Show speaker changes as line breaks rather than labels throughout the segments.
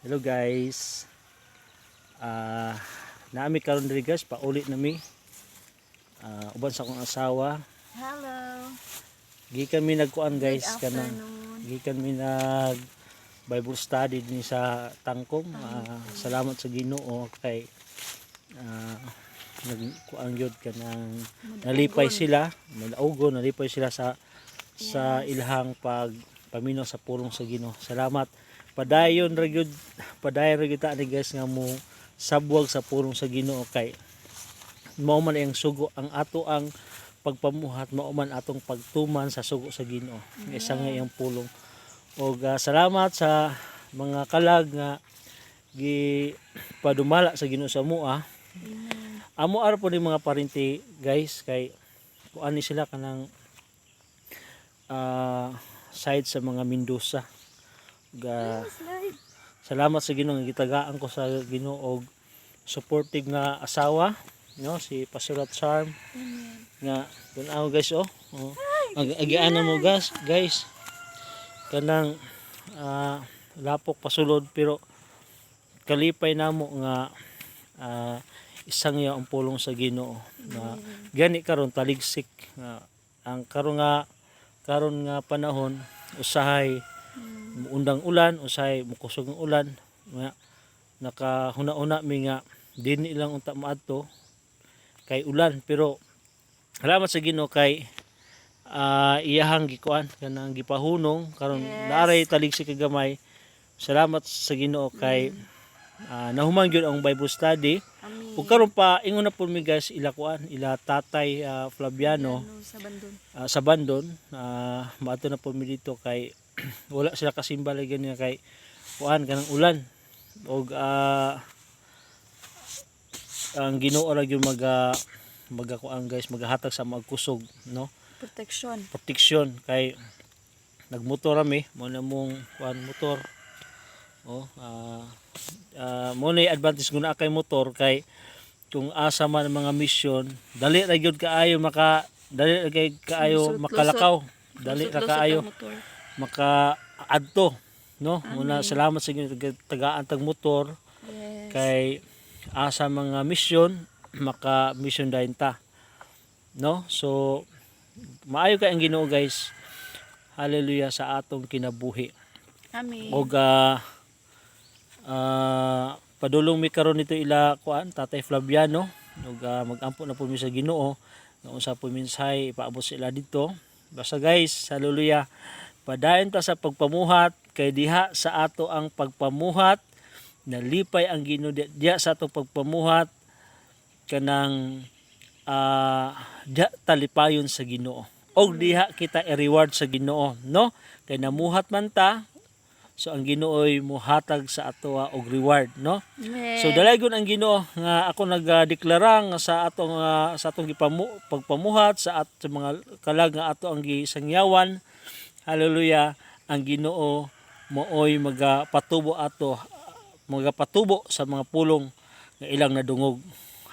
Hello, guys. Naa mi karon diri, guys, pauli na mi. Uban sa akong asawa.
Hello.
Gikan mi nagkuan, guys,
Good
kanang
afternoon.
Gikan mi nag Bible study ni sa Tangkong. Salamat sa Ginoo kay nagkuan gyud kanang nalipay sila, malaugo, nalipay sila sa ilahang pag paminaw sa pulong sa Ginoo. Salamat. Padayon ra gyud, padayon ra gyud ta ni, guys, nga mo sabwag sa pulong sa Ginoo kay mao man ang sugo ang ato ang pagpamuhat, mao man atong pagtuman sa sugo sa Ginoo. Nga isa nga iyang pulong. Og salamat sa mga kalag nga gi padumala sa Ginoo sa amoa. Amo ara po ni mga parinti, guys, kay kuan ni sila kanang side sa mga Mendoza. Ga
Slide.
Salamat sa Ginoo nga gitagaan ko sa Ginoo og supportive nga asawa, no, si Pastorat Charm nga tan-aw, guys, oh. Ag agianan mo, guys, guys, kanang lapok pasulod, pero kalipay namo nga isang iya ang pulong sa Ginoo na gani karon taligsik nga ang karon nga panahon, usahay muundang ulan, usahay mukusog ang ulan, nga nakahuna-huna mi nga dinhi lang unta maadto kay ulan, pero salamat sa Ginoo kay iyahang gikuan kanang gipahunong karon. Naaray taligsik kagamay. Salamat sa Ginoo kay nahuman gyud ang Bible study.
Amen.
Ug karon pa ingon na po mi, guys, ila kuan, ila Tatay Flaviano.
Ano, sa bandon.
Sa Bandon, maadto na po mi dito kay wala sila kasimba lagi ganyan kay kuan kanang ulan, og ang Ginoo ra gyud maga kuan, guys, magahatag sa magkusog, no?
Protection.
Protection kay nagmotor ami mo na mong kuan motor, oh, mo na yung advantage kung naa kay motor kay kung asa man ang mga mission, dali ra gyud kaayo maka dali ra kay kaayo
Lusot-lusot.
makalakaw, dali ra
Lusot-lusot
kaayo
ang motor.
Maka adto, no? Muna salamat sa Ginoo tagaan tag motor kay asa mga mission, maka mission dayon ta, no? So maayo kay ang Ginoo, guys. Hallelujah sa atong kinabuhi.
Amen.
Og padulong mi karon nito ila kuan Tatay Flaviano ug magampo na po mi sa Ginoo nga unsa po mensahe ipaabot sila dito. Basta, guys, hallelujah, padayon ta sa pagpamuhat kay diha sa ato ang pagpamuhat nalipay ang Ginoo. Diha sa atong pagpamuhat kanang diha talipayon sa Ginoo og diha kita i-reward sa Ginoo, no? Kay namuhat man ta, so ang Ginoo'y muhatag sa atoa og reward, no?
Amen.
So dalaygon ang Ginoo nga ako nagadeklara nga sa atong pagpamuhat sa mga kalag nga ato ang gisangyawan, hallelujah, ang Ginoo mooy magapatubo ato, magapatubo sa mga pulong nga ilang nadungog.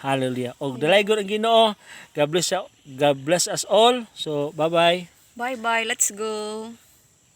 Hallelujah. Og dalaygon ang Ginoo. God bless us all. So bye bye.
Bye bye. Let's go.